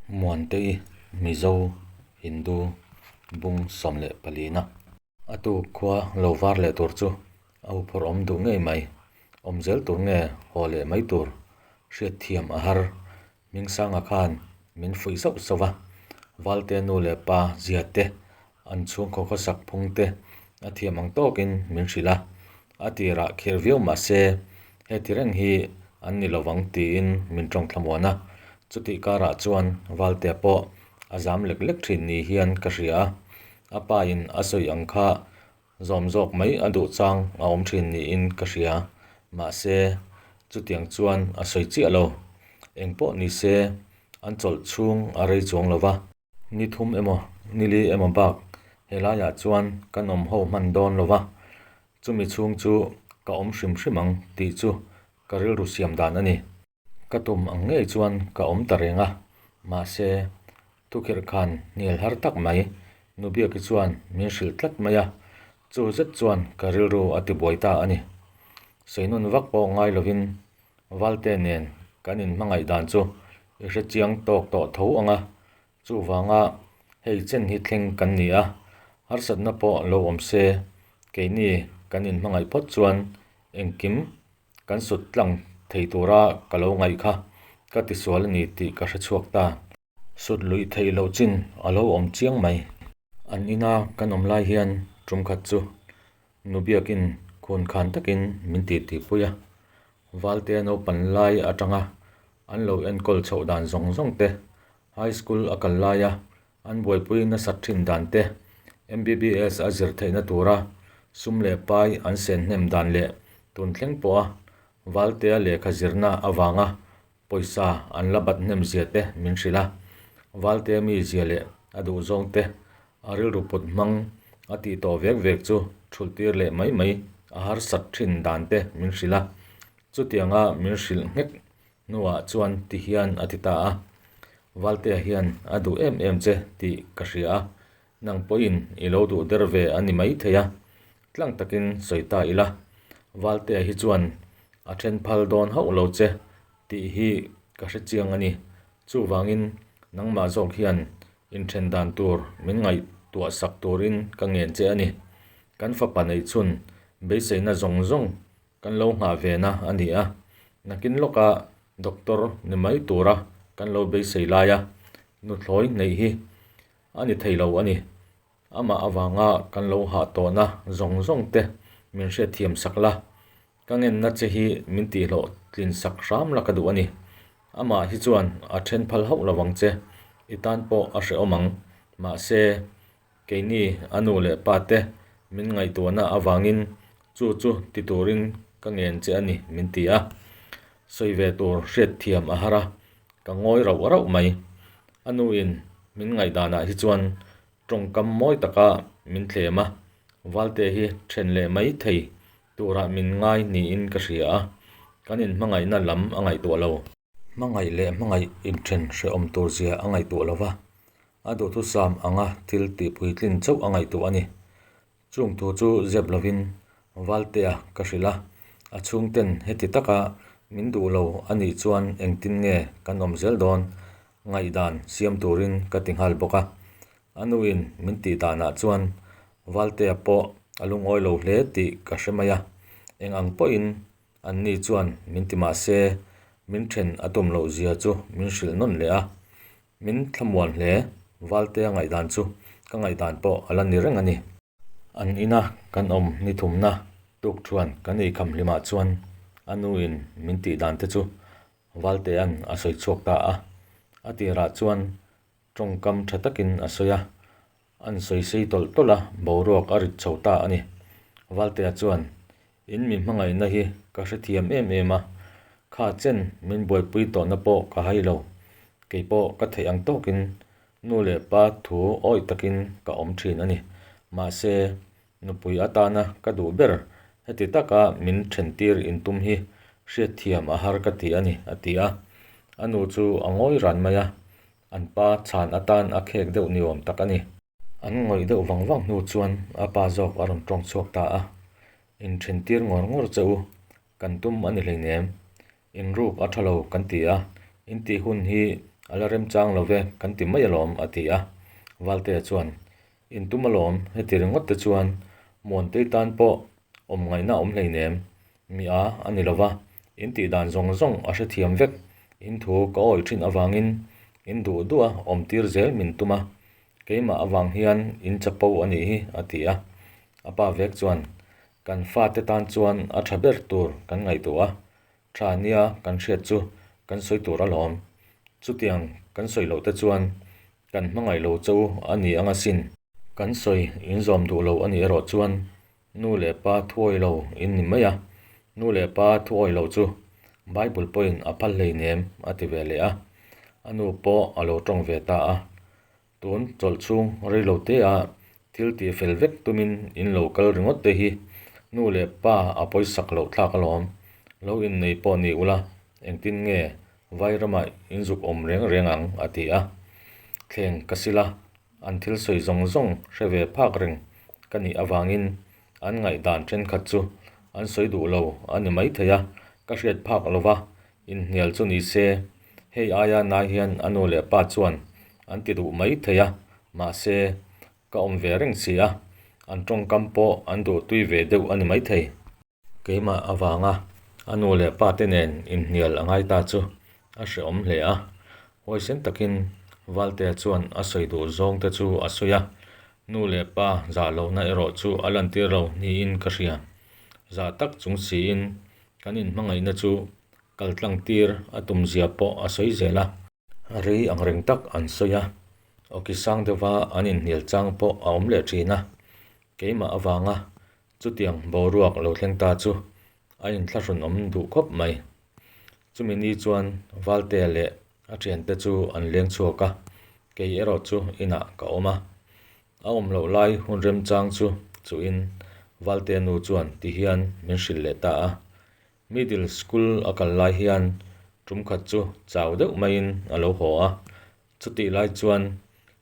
Muantei Mizo Hindu bung 14 na. A tu khua lo var leh tur chu a huphurh awm duh ngei mai. Awm zel tur nge haw leh mai tur hriatthiam a har. Hmingsanga khan min fuih zauh zauh a, Valte nu leh pa zia te, an chhungkaw khawsak phung te a thiam ang tawkin min hrilh a. A tirah khirh viau mah se heti reng hi an ni lovang tiin min tawng thlamuan a. Chutih karah chuan Valtea pawh a zam lek lek thin ni hian ka hria a, a pa in a sawi ang kha zawm zawk mai a duh chang a awm thin niin ka hria. Mahse, chutiang chuan a sawi chiah lo. Engpawh ni se an chawlh chhung a rei chuang lo va. Ni thum emaw, ni li emaw bak helaiah chuan kan awm ho hman dawn lo va, chumi chhung chu ka awm hrim hrim ang tih chu ka rilru siam dan a ni. Ka tum ang ngei chuan ka awm ta reng a, mahse, thukhirh khan hnial har tak mai Nubiaki chuan min hrilh tlat mai a, chu zet chuan ka rilru a tibuai ta a ni. Seinun vak pawh ngai lovin Valte nen kan inhmangaih dan chu i hre chiang tawk tawh tho ang a, chuvanga hei chen hi thleng kan ni a, harsatna pawh lo awm se, keini kan inhmangaih phawt chuan engkim kan sut tlang thei tura ka lo ngaih kha ka tisual a ni tih ka hre chhuak ta. Sut luih theih loh chin a lo awm chiang mai. An ina kan awm lai hian tum khat chu nu biakin khun khan takin min ti tihpui a. Valtea naupan lai atanga an lo enkawl chhoh dan zawng zawng te, high school a kal laia an buaipui nasat thin dan te, MBBS a zir theihna tura sum leh pai an sen hnem dan leh tun thleng pawha Valtea lehkha zirna avanga Pawisa an la bat hnem zia te min hrilh a, Valtea mi zia leh a duh zawng te a rilru put hmang a tih tawh vek vek chu thulh tir leh mai mai a harsat thin dan te min hrilh a. Chutianga min hrilh nghek hnuah chuan ti hian a ti ta a, Valtea hian a duh em em che tih ka hria a, nang pawhin i lo duh der ve a ni mai thei a, tlang takin sawi ta ila, Valtea hi chuan a then phal dawn hauh lo che tih hi ka hre chiang a ni. Chuvangin nangmah zawk hian inthen dan tur min ngaihtuah sak turin ka ngen che a ni. Kan fapa neih chhun beiseina zawng zawng kan lo nghah ve na a ni a, nakin lawka doctor ni mai tura kan lo beisei laia nuthlawi neih hi a ni thei lo a ni. Amah avanga kan lo hah tawhna zawng zawng te min hriatthiam sak la, ka ngenna che hi min tihhlawh tlin sak hram la ka duh a ni. Amah hi chuan a then phal hauh lo vang che, i tan pawh a hrehawm ang. Mahse, keini a nu leh pa te min ngaihtuahna avangin chu chu ti turin ka ngen che a ni min ti a. Sawi ve tur hriatthiam a har a, ka ngawi rauh rauh mai. A nuin min ngaihdanah hi chuan Tawngkam mawi taka min thlem a, Valte hi then leh mai thei turah min ngai niin ka hria a, kan inhmangaihna lam a ngaihtuah lo. Hmangaih leh hmangaih inthen hrehawm tur zia a ngaihtuah lo va, a duhthusam anga thil tihpuitlin chauh a ngaihtuah a ni. Chung thu chu zep lovin Valtea ka hrilh a, a chhungten heti taka min duh lo a nih chuan engtin nge kan awm zel dawn ngaihdan siam turin ka ti nghal bawk a. A nuin min tih danah chuan Valtea pawh a lungawi lo hle tih ka hre mai a, eng ang pawhin anni chuan min ti mah se min then a tum loh zia chu min hrilh nawn leh a, Min thlamuan hle, Valtea ngaihdan chu ka ngaihdan pawh a la ni reng a ni. An ina kan awm ni thumna tuk thuan kan eikham hlimah chuan a nuin min tih dan te chu Valtea'n a sawi chhuak ta a. A tirah chuan tawngkam tha takin a sawi a, An sawi sei tawlh tawlh a, boruak a rit chho ta a ni. Valtea chuan, In mi hmangaihna hi ka hrethiam em em a, kha chen min buaipui tawhna pawh ka hai lo. Kei pawh ka theih ang tawkin nu leh pa thu awih takin ka awm thin a ni. Mahse, nupui atana ka duh ber heti taka min thentir intum hi hriatthiam a har ka ti a ni, a ti a. A nu chu a ngawi ran mai a, An pa chhan atan a khek deuh ni awm tak a ni. An ngawih deuh vang vang hnu chuan a pa zawk a rawn tawng chhuak ta a, Inthen tir ngawr ngawr che u, kan tum a ni hleinem. Inruk a tha lo kan ti a, intih hun hi A la remchang lo ve kan ti mai alawm, a ti a. Valtea chuan, In tum alawm, heti ringawt te chuan Muantei tan pawh awm ngaihna awm hleinem. Mi a a ni lova, in tih dan zawng zawng a hrethiam vek. In thu ka awih thin avangin in duh duh a awm tir zel min tum a, keimah avang hian in chapo a nih hi, a ti a. A pa vek chuan, Kan fate tan chuan a tha ber tur kan ngaihtuah a, Tha nia kan hriat chu kan sawi tur alawm. Chutiang kan sawi loh te chuan kan hmangaih lo cho a ni ang asin. Kan sawi inzawm duh lo a nih erawh chuan nu leh pa thuawi lo in ni mai a, nu leh pa thuawi loh chu Bible pawhin a phal hleinem a ti ve leh a, a nu pawh a lo tawng ve ta a. Tun chawlh chhung reilo te a thil tih fel vek tumin in lo kal ringawt te hi nu leh pa a pawisak loh thlak alawm. Lo innei pawh ni ula engtin nge vai ramah in zuk awm reng reng ang a ti a. Thleng ka sil a, an thil sawi zawng zawng hre ve phak reng ka nih avangin an ngaihdan thenkhat chu an sawi duh lo a ni maithei a, ka hriat phak lova Inhnial chu ni se, hei aia nai hian a nu leh pa chuan an ti duh mai thei a, mahse, ka awm ve reng si a, an tawngkam pawh an duh tui ve deuh a ni mai thei. Keimah avanga a nu leh pa te nen inhnial a ngai ta chu a hrehawm hle a, huaisen takin Valtea chuan a sawi duh zawng te chu a sawi a, nu leh pa zah lohna erawh chu a lantir lo niin ka hria. Zah tak chung siin Kan inhmangaihna chu kal tlang tir a tum zia pawh a sawi zel a. Rei ang reng tak an sawi a, awki sang deuha an inhnial chang pawh a awm leh thin a. Keimah avanga chutiang boruak lo thleng ta chu a inthlahrunawm duh khawp mai. Chumi ni chuan Valtea leh a thiante chu an leng chhuak a, kei erawh chu inah ka awm a. A awm loh lai hun remchang chu chuhin Valtea nu chuan ti hian min hrilh leh ta a. Middle school a kal lai hian tum khat chu chau deuh maiin a lo haw a, chutih lai chuan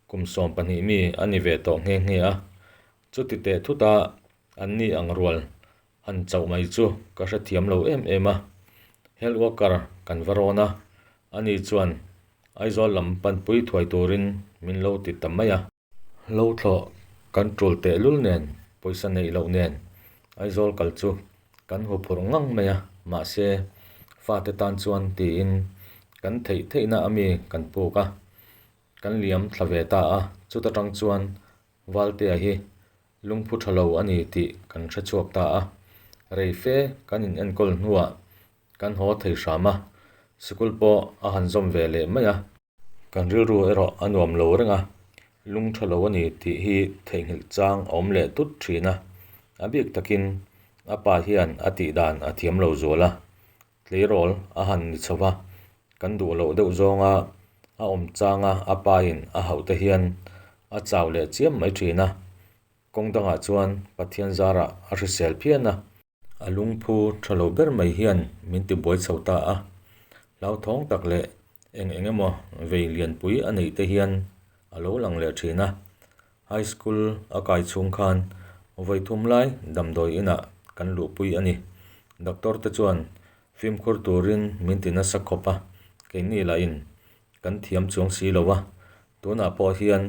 kum 12 mi a ni ve tawh nghe nghe a. Chuti teh thuta an ni ang rual han chauh mai chu ka hrethiam lo em em a. Health worker kan va rawn a, ani chuan Aizawl lam panpui thuai turin min lo ti ta mai a. Lo thlawh kan tul tehlul nen, pawisa neih loh nen Aizawl kal chu kan hu phurh ngang mai a, mahse fate tan chuan tiin kan theih theihna ami kan puk a, kan liam thla ve ta a, chuta tang chuan Valtea hi lungphu tha lo a ni tih kan hre chhuak ta a, rei fe kan in enkawl hnuah kan haw thei hram a, sikul pawh a han zawm ve leh mai a. Kan rilru erawh a nuam lo reng a, lung tha lo a ni tih hi theihnghilh chang a awm leh tut thin a, a bik takin a pa hian a tih dan a thiam lo zual a, tleirawl a han ni chho va, kan duh loh deuh zawnga a awm changa a pain a hauh te hian a chau leh chiam mai thin a, kawng dangah chuan Pathian zarah a hrisel phian a. A lungphu tha lo ber mai hian min ti buai chho ta a, hlauthawng tak leh eng eng emaw vei lianpui a neih te hian a lo lang leh thin a. High school a kai chhung khan vawi thum lai damdawi inah kan luhpui a ni. Doctor te chuan fimkhur turin min ti nasa khawp a, keini lahin kan thiam chuang si lo a, tunah pawh hian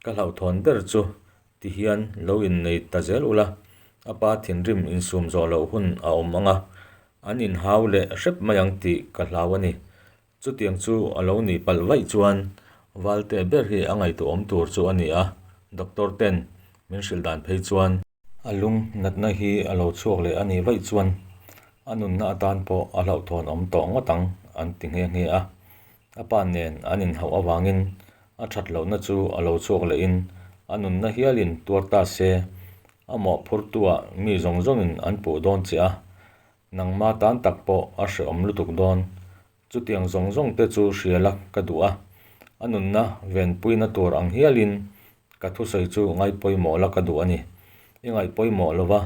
Ka hlauhthawn ber chu ti hian lo innei ta zel ula, a pa thinrim insum zawh loh hun a awm ang a, an inhau leh hrep mai ang tih ka hlau a ni. Chutiang chu a lo nih palh vaih chuan Valte ber hi a ngaihtuahawm tur chu a ni a, doctor ten min hrilh dan phei chuan. A lung natna hi a lo chhuak leh a nih vaih chuan a nunna atan pawh a hlauhthawn awm tawh ngawt ang an ti nghe nghe a. A pa nen an inhauh avangin a that lohna chu a lo chhuak lehin a nunna hialin tuar ta se, a mawhphurtuah mi zawng zawngin an puh dawn che a, nangma tan tak pawh a hrehawm lutuk dawn. Chutiang zawng zawng te chu hria la ka duh a, a nunna venpuina tur ang hialin ka thusawi chu ngaihpawimawh la ka duh a ni. I ngaihpawimawh lova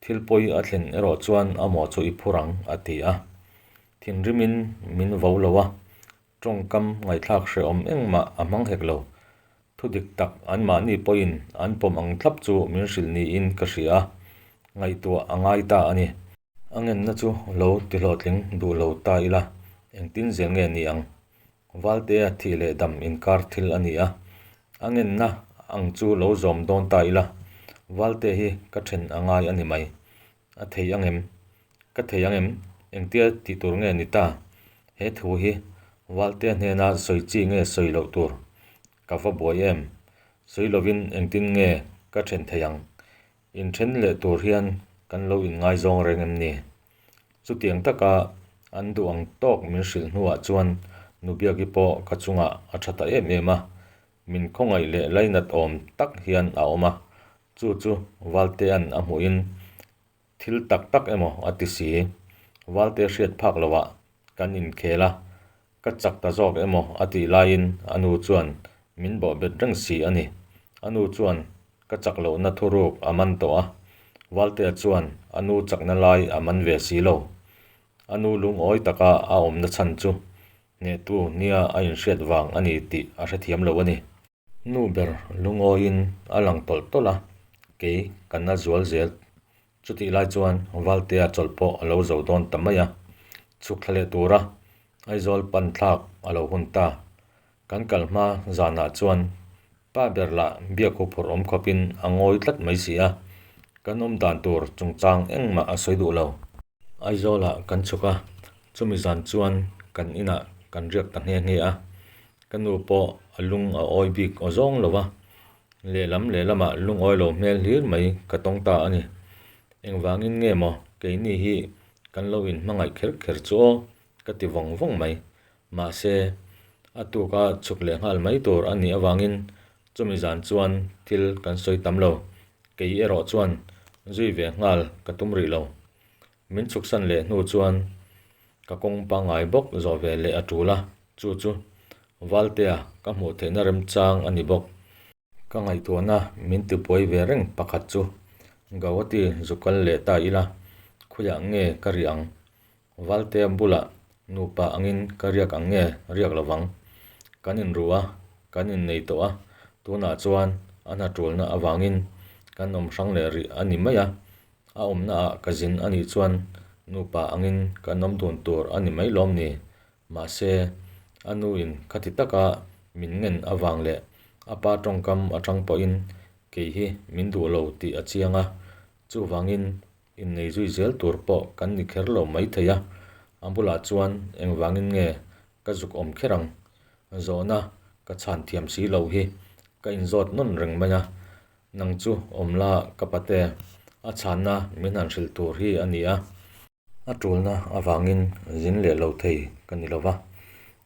thil pawi a thlen erawh chuan a mawh chu i phur ang, a ti a. Thinrimin min vo lo a, tawngkam ngaihthlak hrehawm engmah a hmang hek lo. Thu dik tak anmahni pawhin an pawm ang thlap chu min hrilh niin ka hria a, ngaihtuah a ngai ta a ni. A ngenna chu lo ti hlawhtling duh lo ta ila, engtin zel nge ni ang? Valtea thih leh dam inkar thil a ni a, a ngenna ang chu lo zawm dawn ta ila, Valtea hi ka then a ngai a ni mai. A thei ang em? Ka thei ang em? Engtia tih tur nge ni ta? He thu hi Valtea hnena sawi chi nge sawi loh tur? Ka va buai em? Sawi lovin engtin nge ka then thei ang? Inthen leh tur hian kan lo inngaizawng reng em ni? Chutiang taka an duh ang tawk min hrilh hnuah chuan Nubiaki pawh ka chungah a tha ta em em a, min khawngaih leh lainat awm tak hian a awm a, chu chu Valtea'n a hmuhin thil tak tak emaw a ti si. Valte hriat phak loah kan inkhel a, Ka chak ta zawk emaw a tih laiin a nu chuan min bawh bet reng si a ni. A nu chuan ka chak lohna thuruk a man tawh a, Valtea chuan a nu chakna lai a man ve si lo. A nu lungawi taka a awmna chhan chu hnehtu nia a inhriat vang a ni tih a hrethiam lo a ni. Nu ber lungawiin a lang tawlh tawlh a, kei ka na zual zel Chutih lai chuan Valtea chawlh pawh a lo zo dawn ta mai a, chhuk thla leh tura Aizawl pan thlak a lo hun ta. Kan kal hma zanah chuan pa ber lah biak huphurh awm khawpin a ngawi tlat mai si a, kan awm dan tur chungchang engmah a sawi duh lo. Aizawlah kan chhuk a, chumi zan chuan kan inah kan riak ta nghe nghe a, ka nu pawh a lung a awi bik aw zawng lo va, Lehlam lehlamah lungawi lo hmel hlir mai ka tawng ta a ni. Engvangin nge maw keini hi kan lo inhmangaih kher kher chu aw ka ti vawng vawng mai. Mahse, a tuka chhuk leh nghal mai tur a nih avangin chumi zan chuan thil kan sawi tam lo. Kei erawh chuan zui ve nghal ka tum rih lo. Min chhuksan leh hnu chuan ka kawng pangngai bawk zawh ve leh a tul a, chu chu Valtea ka hmuh theihna remchang a ni bawk. Ka ngaihtuahna min tibuai ve reng pakhat chu Gauhati zu kal leh ta ila, khawiah nge ka riah ang? Valtea bulah nupa angin ka riak ang nge riak lovang? Kan inru a, kan innei tawh a, tunah chuan a hna tulna avangin kan awm hrang leh rih a ni mai a, A awmna ah ka zin a nih chuan nupa angin kan awm dun tur a ni mai lawm ni? Mahse, a nu in khati taka min ngen avang leh a pa tawngkam atang pawhin kei hi min duh lo tih a chiang a, chuvangin innei zui zel tur pawh kan ni kher lo mai thei a, a bulah chuan engvangin nge ka zuk awm kher ang? Zawhna ka chhan thiam si lo hi ka inzawt nawn reng mai a, Nang chu awm la ka pate, a chhanna min han hrilh tur hi a ni a. A tulna avangin zin leh lo thei ka ni lova,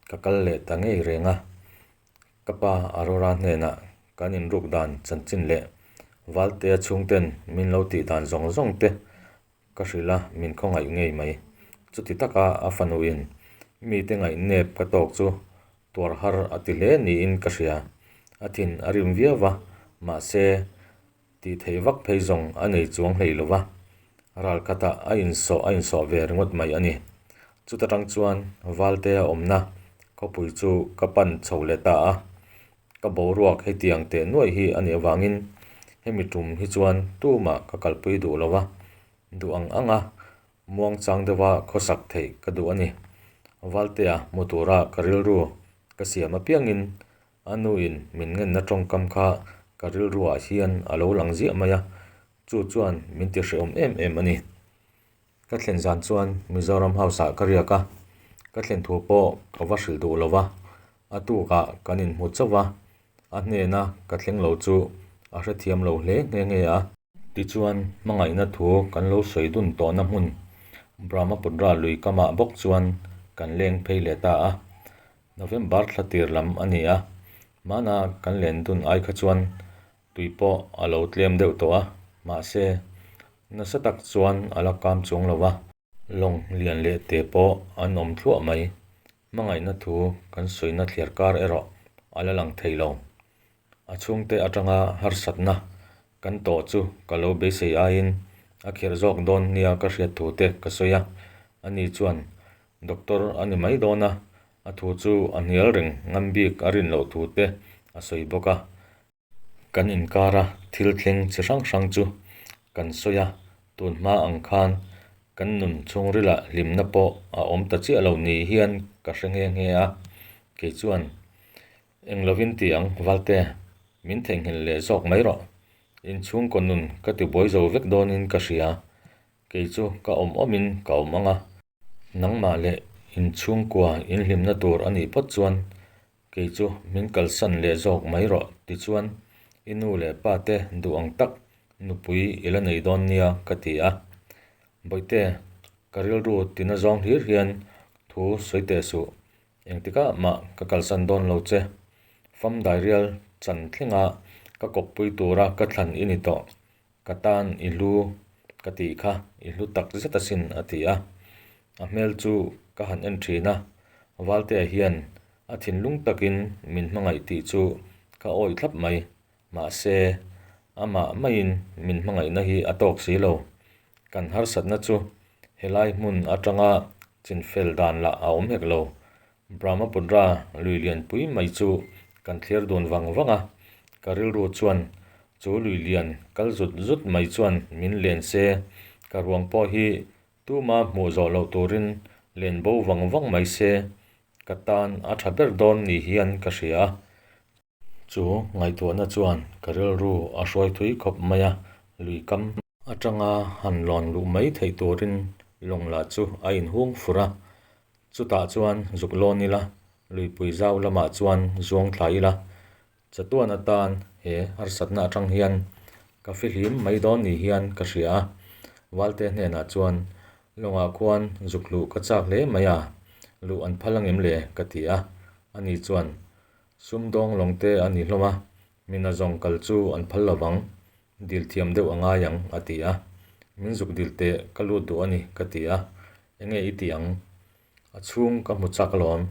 ka kal leh ta ngei reng a. Ka pa Aurora hnenah kan inruk dan chanchin leh Valtea chhungten min lo tih dan zawng zawng te Ka hrilh a, min khawngaih ngei mai. Chuti taka a fanuin mite ngaihnep ka tawk chu tuar har a ti hle niin ka hria. A thin a rim viau va, mahse tih theih vak phei zawng a nei chuang hlei lo va, ral khatah a insawh a insawh ve ringawt mai a ni. Chuta tang chuan Valtea awmna khawpui chu ka pan chho leh ta a, Ka boruak hetiang teh nuaih hi a nih avangin hemi tum hi chuan tumah ka kalpui duh lo va, duh ang anga muangchang deuha khawsak theih ka duh a ni. Valtea hmu tura ka rilru ka siam apiangin a nuin min ngenna tawngkam kha ka rilruah hian a lo lang ziah mai a, chu chuan min ti hrehawm em em a ni. Ka thlen zan chuan Mizoram House ah ka riak a, ka thlen thu pawh ka va hrilh duh lo va, a tukah kan inhmu chauh a, a hnena ka thleng lo chu a hrethiam lo hle nghe nghe a. Tichuan, hmangaihna thu kan lo sawi dun tawhna hmun Brahmaputra lui kamah bawk chuan kan leng phei leh ta a. November thla tir lam a ni a, hmana kan len dun ai kha chuan Tui pawh a lo tlem deuh tawh a, mahse nasa tak chuan a la kam chuang lo va. Lawng lian leh te pawh an awm thluah mai. Hmangaihna thu kan sawina thliar kar erawh a la lang thei lo. A chhungte atanga harsatna kan tawh chu ka lo beisei aiin a khirh zawk dawn nia ka hriat thu te ka sawi a, ani chuan Doctor a ni mai dawn a, a thu chu a hnial reng ngam bik a rin loh thu te a sawi bawk a. Kan inkara thil thleng chi hrang hrang chu kan sawi a, tun hma ang khan kan nun chhungrilah hlimna pawh a awm ta chiah lo ni hian ka hre nghe nghe a. Kei chuan, Eng lovin ti ang, Valte, min theihnghilh leh zawk mai rawh. Inchhungkaw nun ka tibuai zo vek dawnin ka hria. Kei chu ka awm awmin ka awm ang a. Nangmah leh inchhungkua inhlimna tur a nih phawt chuan kei chu min kalsan leh zawk mai rawh tichuan i nu leh pa te duh ang tak nupui i la nei dawn nia ka ti a. Bawihte, ka rilru tina zawng hlir hian thu sawi teh suh. Engtikah mah ka kalsan dawn lo che. Fam dairial chan thlenga ka kawppui tura ka thlan i ni tawh. Ka tan i hlu ka tih kha i hlu tak zet asin a ti a. A hmel chu ka han en thin a, Valtea hian a thinlung takin min hmangaih tih chu ka awih thlap mai. Mahse, amah maiin min hmangaihna hi a tawk si lo. Kan harsatna chu helai hmun atanga chinfel dan lah a awm hek lo. Brahmaputra lui lianpui mai chu kan thlir dun vang vang a, ka rilru chuan chu lui lian kal zut zut mai chuan min len se, ka ruang pawh hi tuma hmuh zawh loh turin len bo vang vang mai se, ka tan a tha ber dawn ni hian ka hria a. Chu ngaihtuahna chuan ka rilru a hruai thui khawp mai a, lui kam. Atanga han lawn luh mai theih turin lawng lah chu a inhung fur a, chutah chuan zuk lawn ila, luipui zau lamah chuan zuang thla ila, chatuan atan he harsatna atang hian ka fihlim mai dawn ni hian ka hria a. Valte hnenah chuan lawngah khuan zuk luh ka chak hle mai a, luh an phal angem le ka ti a, ani chuan Sumdawng lawng te a ni hlawm a, mina zawng kal chu an phal lo vang, dil thiam deuh a ngai ang, a ti a. Min zuk dil teh, ka lut duh a ni, ka ti a. Enge i ti ang? A chhung ka hmu chak alawm.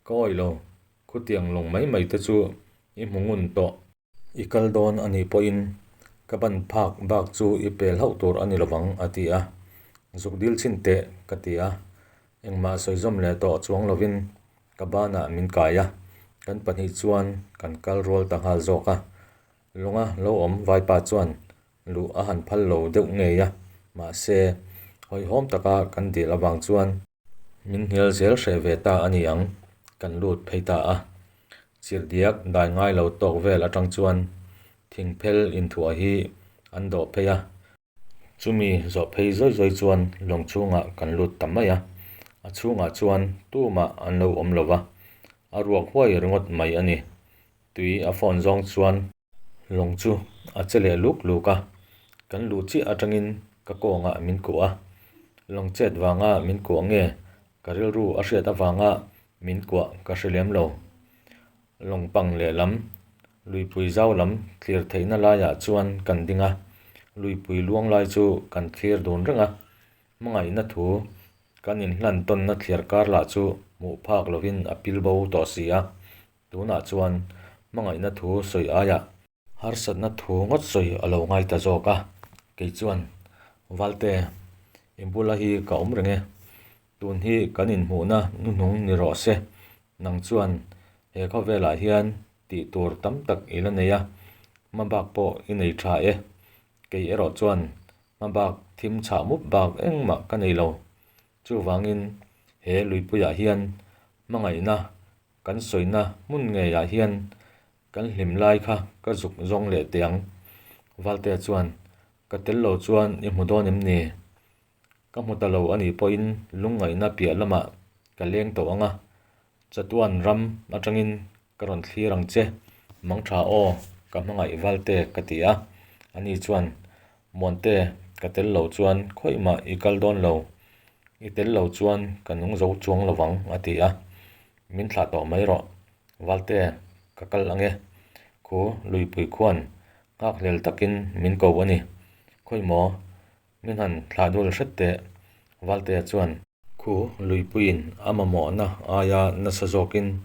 Ka awih lo, khutiang lawng mai mai te chu i hmu ngun tawh. I kal dawn a nih pawhin ka ban phak bak chu i pel hauh tur a ni lovang, a ti a. Zuk dil chhin teh, ka ti a. Engmah sawi zawm leh tawh chuang lovin ka banah min kai a, kan pahnih chuan kan kal rual ta nghal zawk a. Lunga lo awm vaipa chuan luh a han phal lo deuh ngei a, mahse hawihhawm taka kan dil avang chuan min hnial zel hreh ve ta a ni ang, kan lut phei ta a. Chirhdiak dai ngai lo tawk vel atang chuan thingphel inthuah hi an dawh phei a. Chumi zawh phei zawi zawi chuan lawng chhungah kan lut ta mai a, a chhungah chuan tumah an lo awm lo va, a ruak huai ringawt mai a ni. Tui a phone zawng chuan lawng chu a che leh luk luk a, kan luh chiah atangin ka kawngah min kuah a, lawng chet vanga min kuah nge ka rilru a hriat avanga min kuah ka hre lem lo. Lawng pang lehlam, luipui zau lam thlir theihna laiah chuan kan ding a, luipui luang lai chu kan thlir dun reng a, hmangaihna thu kan inhlan tawnna thliar kar lah chu hmuh phak lovin a pil bo tawh si a, tunah chuan hmangaihna thu sawi aiah harsatna thu ngawt sawi a lo ngai ta zawk a, kei chuan Valte, i bula hi ka awm reng e, tun hi kan inhmuhna hnuhnung ni rawh se, nang chuan he khawvelah hian tih tur tam tak i la nei a, hmabak pawh i nei tha e, kei erawh chuan hmabak thim chhah mup bak engmah ka nei lo, chuvangin he luipuiah hian hmangaihna kan sawina hmun ngeiah hian Kan hlim lai kha ka zuk zawng leh teh ang. Valtea chuan, Ka tel lo chuan i hmu dawn em ni? Ka hmu ta lo a nih pawhin lungngaihna piah lamah ka leng tawh ang a, chatuan ram atangin ka rawn thlir ang che. Mangtha aw, ka hmangaih Valte ka ti a. Ani chuan, Muante, ka tel lo chuan khawihmah i kal dawn lo. I tel lo chuan ka nung zo chuang lo vang a ti a. Min thlah tawh mai rawh. Valte, ka kal ang e. Khu luipui khuan nghakhlel takin min ko a ni. Khawi maw? Min han thlah dul hret teh. Valtea chuan. Khu luipuiin a mamawhna aia nasa zawkin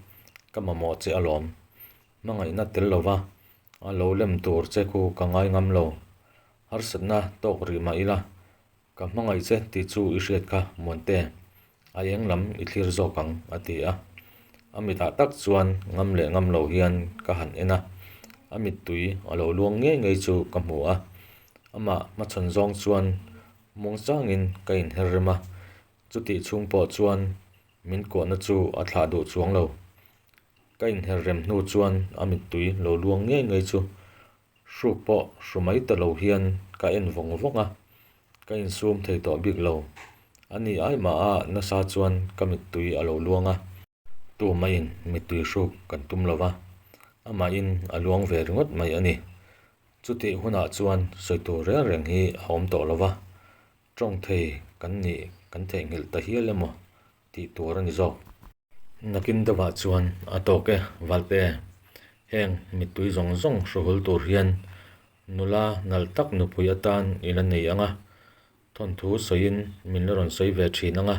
ka mamawh che alawm. Hmangaihna tel lova a lo lem tur che khu ka ngai ngam lo. Harsatna tawk rih mah ila Ka hmangaih che tih chu i hriat kha Muante, a eng lam i thlir zawk ang a ti a. A mitah tak chuan ngam leh ngam lo hian ka han en a, a mittui a lo luang ngei ngei chu ka hmu a. Amah hmachhawn zawng chuan muangchangin ka inher rem a, chutih chhung pawh chuan min kuahna chu a thlah duh chuang lo. Ka inher rem hnu chuan a mittui lo luang ngei ngei chu hruk pawh hru mai ta lo hian ka en vawng vawng a, ka insum thei tawh bik lo. A ni ai mah a nasa chuan ka mittui a lo luang a. Tumaiin mittui hruk kan tum lo va, amahin a luang ve ringawt mai a ni. Chutih hunah chuan sawi tur reng reng hi a awm tawh lo va, tawng thei kan nih kan theihnghilh ta hial emaw tih tur a ni zawk. Nakin deuhah chuan a tawk e, Valte. Heng mittui zawng zawng hruhul tur hian nula nalh tak nupui atan i la nei ang a, thawnthu sawiin min la rawn sawi ve thin ang a,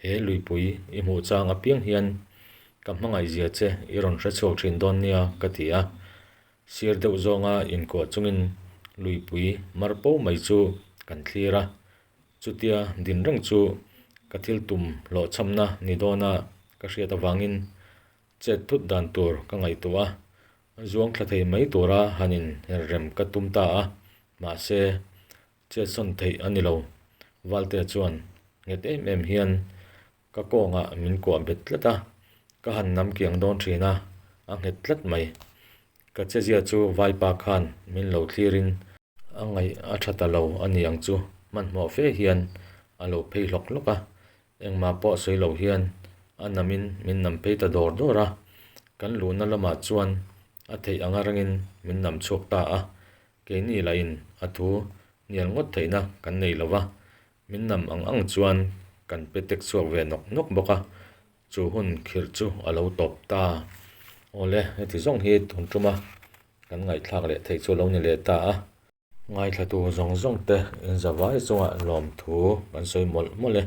he luipui i hmuh chang apiang hian ka hmangaihzia che i rawn hre chhuak thin dawn nia ka ti a. Sir deuh zawnga inkuah chungin luipui mar po mai chu kan thlir a, Chutia din reng chu ka thil tum hlawhchhamna ni dawna ka hriat avangin chet thut dan tur ka ngaihtuah a, zuang thla thei mai tura han in her rem ka tum ta a, mahse chet sawn theih a ni lo. Valtea chuan nghet em em hian ka kawngah min kuah bet tlat a, ka han nam kiang dawn thin a, a nghet tlat mai. Ka chezia chu vaipa khan min lo thlirin A ngaih a tha ta lo a ni ang chu, hmanhmawh fe hian a lo phei hlawk hlawk a, engmah pawh sawi lo hian a namin min nam phei ta dawr dawr a, kan luhna lamah chuan a theih anga rangin min nam chhuak ta a, keini lahin a thu hnial ngawt theihna kan nei lo va, min nam ang ang chuan kan pe tek chhuak ve nawk nawk bawk a, chu hun khirh chu a lo tawp ta. Awle, heti zawng hi tun tuma Kan ngaihthlak leh theih chu lo ni leh ta a. Ngaithlatu zawng zawng te in zavai chungah lawmthu kan sawi mawlh mawlh e.